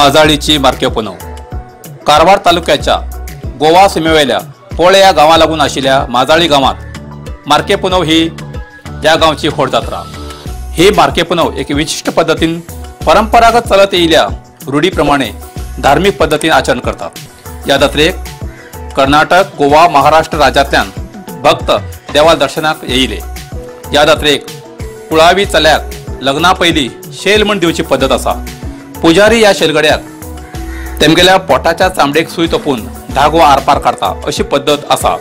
माजाळीची मारक्यो पुनव कारवार तालुक्याच्या गोवा सीमेवेल्या पोळे ह्या गांवा लागून आशिल्ल्या माजाळी गांवांत मारके पुनव ही ह्या गांवची व्हड जात्रा. ही मारके पुनव एक विशिश्ट पद्दतीन परंपरागत चलत येयल्या रूढी प्रमाणे धार्मीक पद्दतीन आचरण करतात. ह्या जात्रेक कर्नाटक, गोवा, महाराष्ट्र राज्यांतल्यान भक्त देवा दर्शनाक येयले. ह्या जात्रेक कुळावी चल्याक लग्ना पयलीं शेल म्हण दिवची पद्दत आसा. पुजारी ह्या शेलगड्याक तेमगेल्या पोटाच्या चामडेक सूय तोपून धागो आरपार काडटा अशी पद्दत आसा.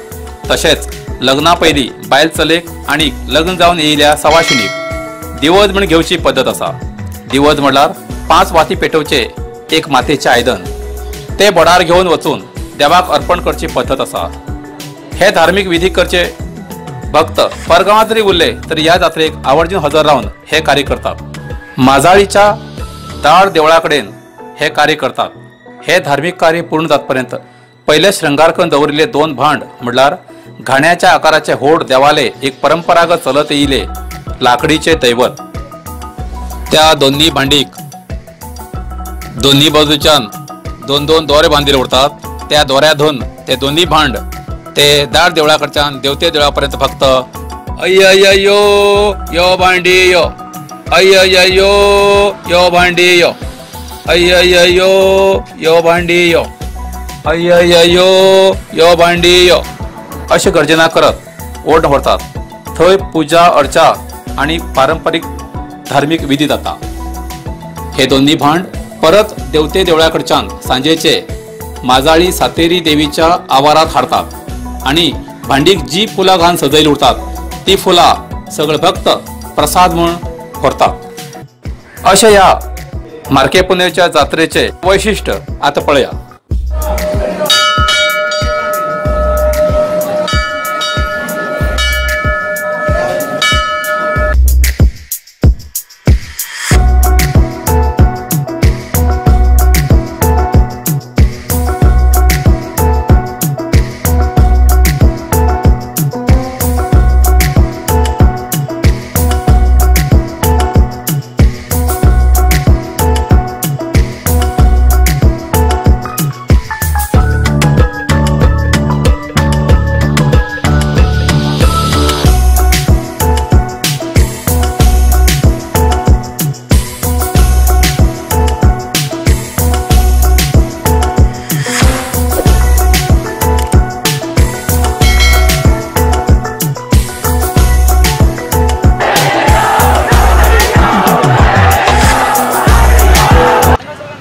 तशेंच लग्ना पयलीं बायल चलेक आनी लग्न जावन येयल्या सवाशिणीक दिवज म्हण घेवची पद्दत आसा. दिवज म्हणल्यार 5 वाती पेटोवचे एक मातयेचें आयदन ते बोडार घेवन वचून देवाक अर्पण करची पद्दत आसा. हे धार्मीक विधी करचे भक्त परगांवांत जरी उरले तरी ह्या जात्रेक आवर्जून हजर रावन हे कार्य करतात. माजाळीच्या दाळ देवळा कडेन हे कार्य करतात. हे धार्मीक कार्य पूर्ण जातपर्यंत पयले श्रृंगार करून दवरिल्ले 2 भांड म्हणल्यार घाण्याच्या आकाराचे होड देवाले एक परंपरागत चलत येयले लाकडीचे दैवत. त्या दोन्ही भांडीक दोन्ही बाजूच्यान 2-2 दोरे बांदिल्ले उरतात. त्या दोऱ्या धरून ते दोन्ही भांड ते दाळ देवळा कडच्यान देवते देवळा पर्यंत फक्त अय्यो यो भांडी यो, अय्यो यो भांडी यो, अय्यो यो भांडी यो, अय्यो यो भांडी यो अशी गर्जना करत ओढ व्हरतात. थंय पुजा अर्चा आनी पारंपरीक धार्मीक विधी जाता. हे दोन्ही भांड परत देवते देवळा कडच्यान सांजेचे माजाळी सातेरी देवीच्या आवारात हाडतात आनी भांडीक जी फुलां घालून सजयली उरतात ती फुलां सगळे भक्त प्रसाद म्हूण व्हरतात. अशें ह्या मारके पुनवेच्या जात्रेचे वैशिश्ट आतां पळया.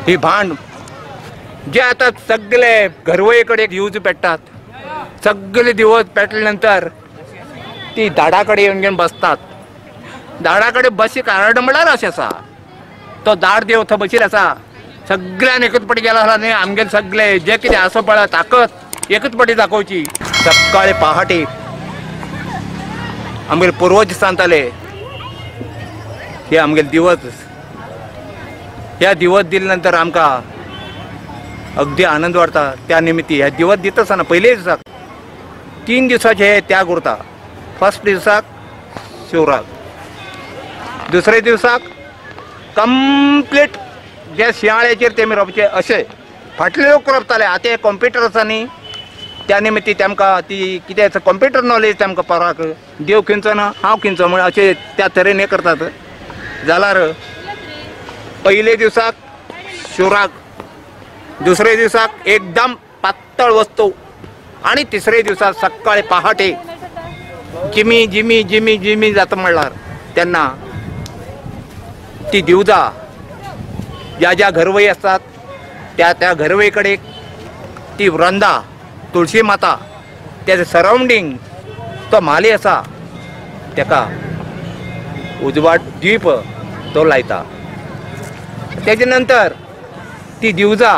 ही भांड जे आता सगळे घरवये कडेन दिवज पेट्टात, सगळे दिवज पेटले नंतर ती दाडा कडेन येवन घेवन बसतात. दाडा कडेन बसी कारण म्हळ्यार अशें आसा, तो दाड देव थंय बशिल्लो आसा. सगळ्यान एकच पटी गेला आसला न्ही, आमगेले सगळे जे कितें आसा पळय ताकद एकच पटी दाखोवची. सकाळी पहाटे आमगेले पुर्वज सांगताले हे आमगेले दिवज, ह्या दिवस दिले नंतर आमकां अगदी आनंद वाडटा. त्या निमित्ती ह्या दिवस दिता आसतना पयले दिसाक 3 दिसाचे हे त्याग उरता. फर्स्ट दिसाक शिवराक, दुसरे दिवसाक कंप्लीट जे शिंयाळ्याचेर तेमी रोवचे अशें फाटले लोक रोवताले. आतां हे कंप्युटर आसा न्ही, त्या निमित्ती तेमकां ती कितें कंप्युटर नॉलेज तेमकां पराक देव खंयचो ना हांव खंयचो म्हण अशें त्या तरेन हें करतात. जाल्यार पयले दिवसाक शिवराक, दुसरे दिवसाक एकदम पातळ वस्तू आनी तिसरे दिवसाक सकाळी पहाटे जिमी जिमी जिमी जिमी जाता म्हणल्यार तेन्ना ती दिवजा ज्या ज्या घरवई आसतात त्या त्या घरवई कडेन ती वृंदा तुळशी माता तेजे सरावंडींग तो म्हाली आसा तेका उजवाड दीप तो लायता. तेजे नंतर ती दिवजा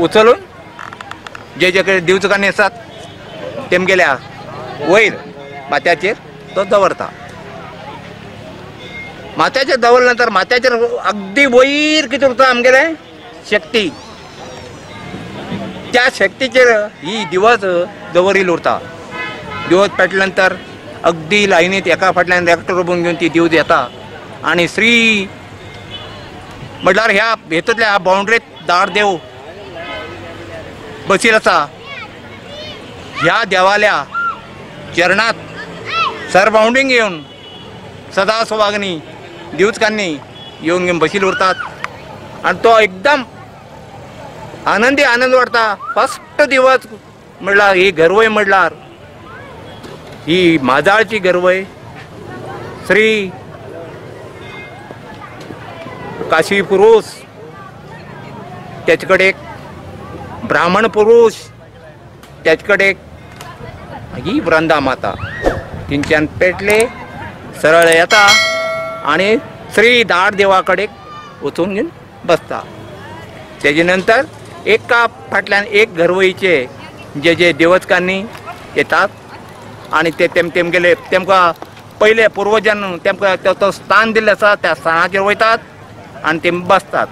उचलून जे जे कडेन दिवजकान्नी आसात तेमगेल्या वयर माथ्याचेर तो दवरता. माथ्याचेर दवरल्या नंतर माथ्याचेर अगदी वयर कितें उरता आमगेलें शक्ती, त्या शक्तीचेर ही दिवज दवरिल्ली उरता. दिवज पेटल्या नंतर अगदी लायनीत एका फाटल्यान एकटो रोबून घेवन ती दिवज येता आनी श्री म्हटल्यार ह्या हेतूंतल्या ह्या बाउंड्रीत दार देव बसील आसा। ह्या देवाल्या चरणात सरबाउंडींग येवन सदा सुवागनी दिवचकांनी येवन घेवन बसील उरतात आनी तो एकदम आनंदी आनंद वाडटा। फस्ट दिवस म्हणल्यार ही गरवय म्हणल्यार ही माजाळची गरवय श्री काशी पुरुष त्याचे कडेन ब्राह्मण पुरुष त्याचे कडेन ही वृंदा माता तिंच्यान पेटले सरळ येता आनी श्री दार देवा कडेन वचून घेवन बसता। तेजे नंतर एका फाटल्यान एक गरवईचे जे जे देवचकांनी येतात आनी ते तेमगेले तेमकां पयले पुर्वजान तेमकां तो स्थान दिल्लें आसा त्या स्थानाचेर वयतात आनी ते बसतात।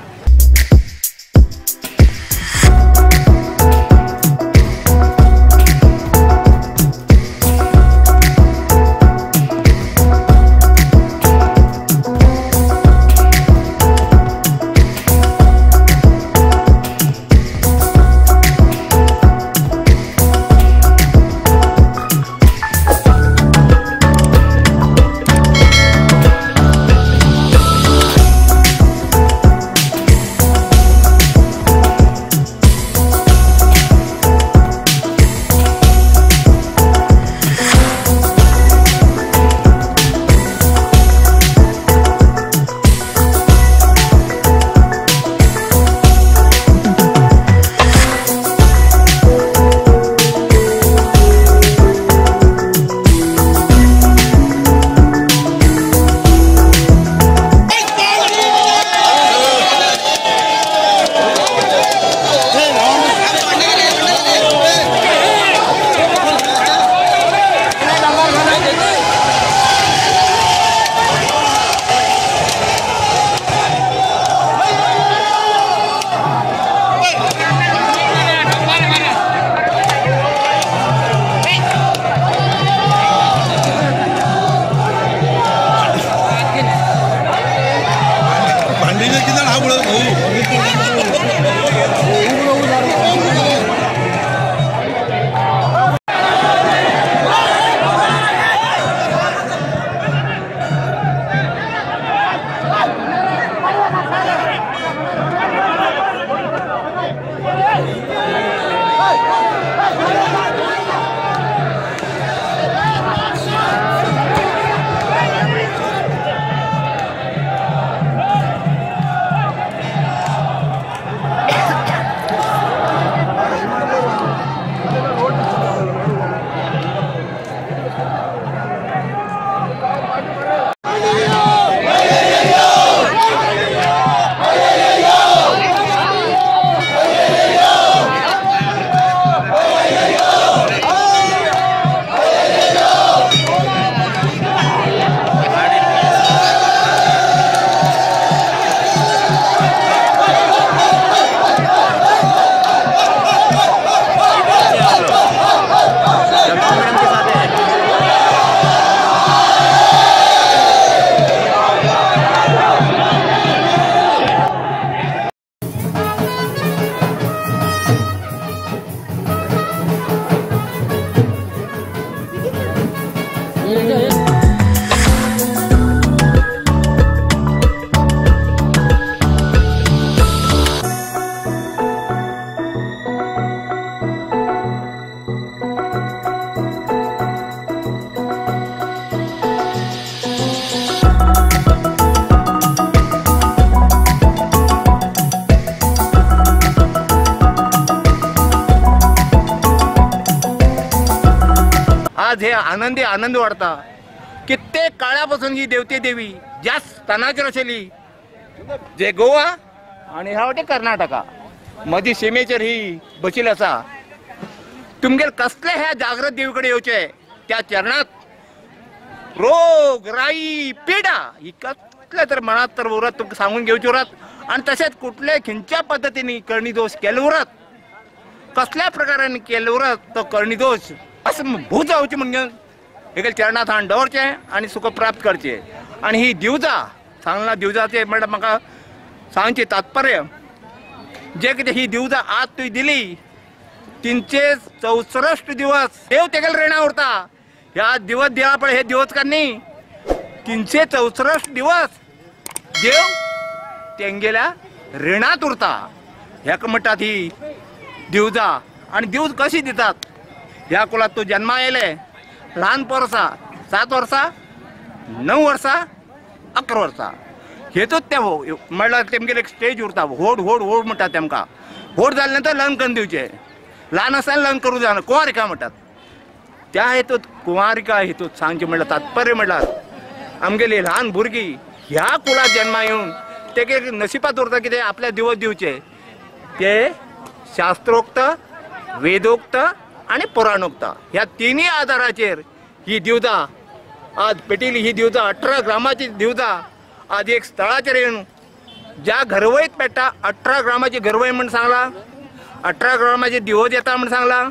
आज हे आनंदी आनंद वाडता। कित्येक काळापासून ही देवते देवी ज्या स्थानाचेर आशिल्ली जे गोवा आनी ह्या वटेन कर्नाटका मदीं शिमेचेर ही बशिल्ली आसा। तुमगेर कसले ह्या जागृत देवी कडेन येवचे त्या चरणात रोग राई पिडा ही कसले तर मनात तर उरत तुमकां सांगून घेवची उरत आनी तशेंच कुठले खंयच्या पद्दतीन करणी दोश केले उरत कसल्या प्रकारान केले उरत तो करणी दोश असं भूत जावची म्हणून हेगेल चरणात हाडून दवरचें आनी सुख प्राप्त करचें। आनी ही दिवजा सांगला दिवजाचे म्हणल्यार म्हाका सांगचे तात्पर्य जे कितें ही दिवजां आज तुवें दिली 364 दिवस देव तेगेले रिणा उरता. ह्या दिवस दिला पळय हे दिवस न्ही 364 दिवस देव तेंगेल्या रिणांत उरता. हेका म्हणटात ही दिवजां. आनी दिवज कशी दितात? ह्या कुळांत तूं जन्मा येयले ल्हान पोर आसा 7 वर्सां 9 वर्सां 11 वर्सां हेतूच ते म्हणल्यार तेमगेले एक स्टेज उरता. व्हड व्हड व्हड म्हणटात तेमकां. व्हड जाले नंतर लग्न करून दिवचें. ल्हान आसतना लग्न करूं जायना कुंवारिका म्हणटात. त्या हेतूत कुंवारिका हेतूत सांगचें म्हणल्यार तात्पर्य म्हणल्यार आमगेली ल्हान भुरगीं ह्या कुळांत जन्मा येवन तेगे नशिबांत उरता कितें आपल्या दिवस दिवचें. ते शास्त्रोक्त वेदोक्त आनी पुराणोक्त ह्या तिनूय आदाराचेर ही दिवजां आज पेटिली. ही दिवजां 18 ग्रामाची दिवजां आज एक स्थळाचेर येवन ज्या घरवयत पेट्टा 18 ग्रामाची घरवय म्हण सांगला, 18 ग्रामाचे दिवज येता म्हण सांगला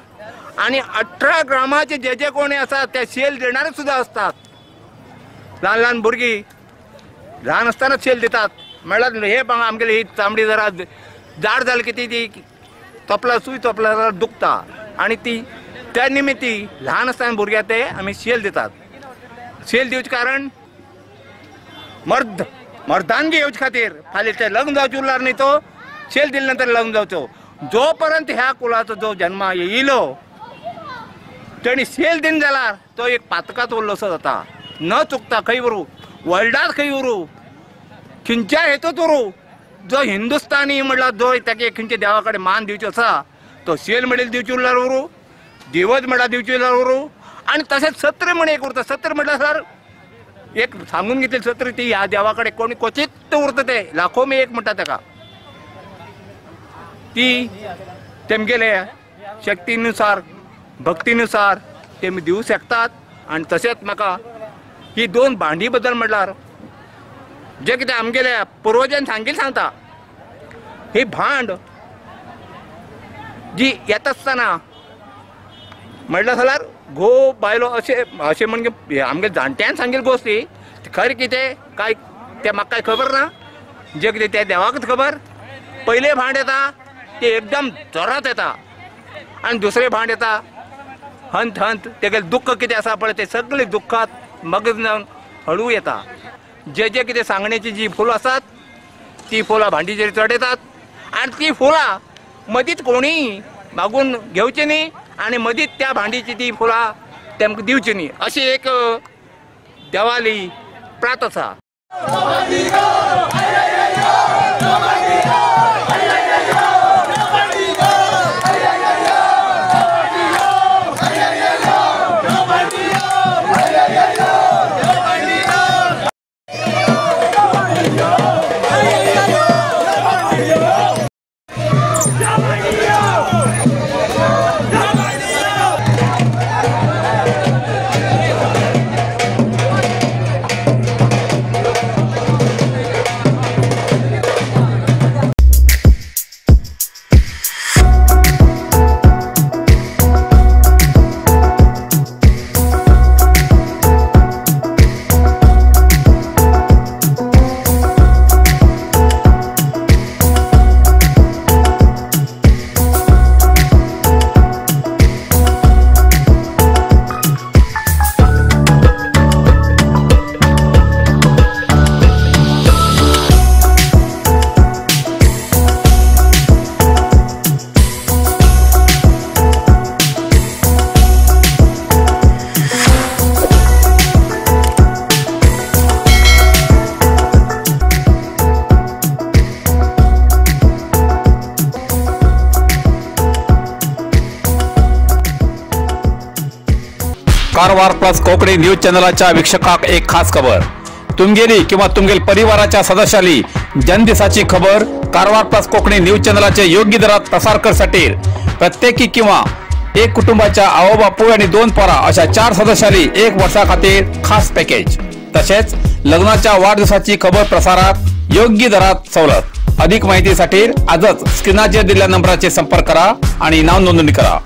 आनी 18 ग्रामाचे जे जे कोणी आसा ते शेल देणारे सुद्दां आसतात. ल्हान ल्हान भुरगीं ल्हान आसतनाच शेल दितात. म्हणल्यार हे आमगेली ही चामडी जरा जाड जाली की ती तोपला सूय तोपला जाल्यार दुखता आनी ती त्या निमित्ती ल्हान आसतना भुरग्याक ते आमी शेल दितात. शेल दिवचें कारण मर्दानगी येवचे खातीर. फाल्यां ते लग्न जावचें उरल्यार न्ही तो शेल दिले नंतर लग्न जावचो. जो पर्यंत ह्या कुळाचो जो जन्मा येयलो तेणी शेल दिना जाल्यार तो एक पातकांत उरलोसो जाता. न चुकता खंय उरूं वर्ल्डांत खंय उरूं खंयच्या हेतूंत उरूं जो हिंदुस्तानी म्हणल्यार जो ताका खंयच्या देवा कडेन मान दिवचो आसा तो शेल म्हणल्यार दिवची उरल्यार उरूं, दिवज म्हणल्यार दिवची उरल्यार उरूं. आनी तशेंच सत्र म्हण एक उरता. सत्र म्हणल्यार सर एक सांगून घेतली सत्र ती ह्या देवा कडेन कोणी क्वचीत उरता ते लाखो मी एक म्हणटा ताका. ती तेमगेले शक्तीनुसार भक्तीनुसार तेमी दिवं शकतात. आनी तशेंच म्हाका ही दोन भांडी बद्दल म्हणल्यार जे कितें आमगेले पुर्वजान सांगिल्लें सांगता ही भांड जी येता आसतना म्हणल्यार जाल्यार घोव बायलो अशें अशें म्हणजे आमगे जाणट्यान सांगिल्ली गोश्ट ही खरें कितें काय तें म्हाका कांय खबर ना. जें कितें तें देवाकूच खबर. पयलें भांड येता तें एकदम जोरात येता आनी दुसरें भांड येता हंत हंत तेगेलें दुख्ख कितें आसा पळय तें सगळें दुख्खांत मग्न जावन हळू येता. जे जे कितें सांगण्याची जी फुलां आसात ती फुलां भांडीचेर चडयतात आनी ती फुलां मदींच कोणीय मागून घेवची न्ही आनी मदींच त्या भांडीची ती फुलां तेमकां दिवची न्ही अशी एक देवाली प्रात आसा. कारवार प्लस कोंकणी न्यूज चॅनलाच्या वीक्षकाक एक खास खबर. तुमगेली किंवा तुमगेल परिवाराच्या सदस्याली जन्मदिसाची खबर कारवार प्लस कोंकणी न्यूज चॅनलाचे योग्य दरात प्रसार करसाठी प्रत्येकी किंवा एक कुटुंबाच्या आवो बापूय आणि 2 पोरा अशा 4 सदस्याली 1 वर्षा खातीर खास पॅकेज. तसेच लग्नाच्या वाढदिवसाची खबर प्रसारात योग्य दरात सवलत. अधिक माहितीसाठी आजच स्क्रीनाचेर दिल्ल्या नंबराचेर संपर्क करा आणि नाव नोंदणी करा.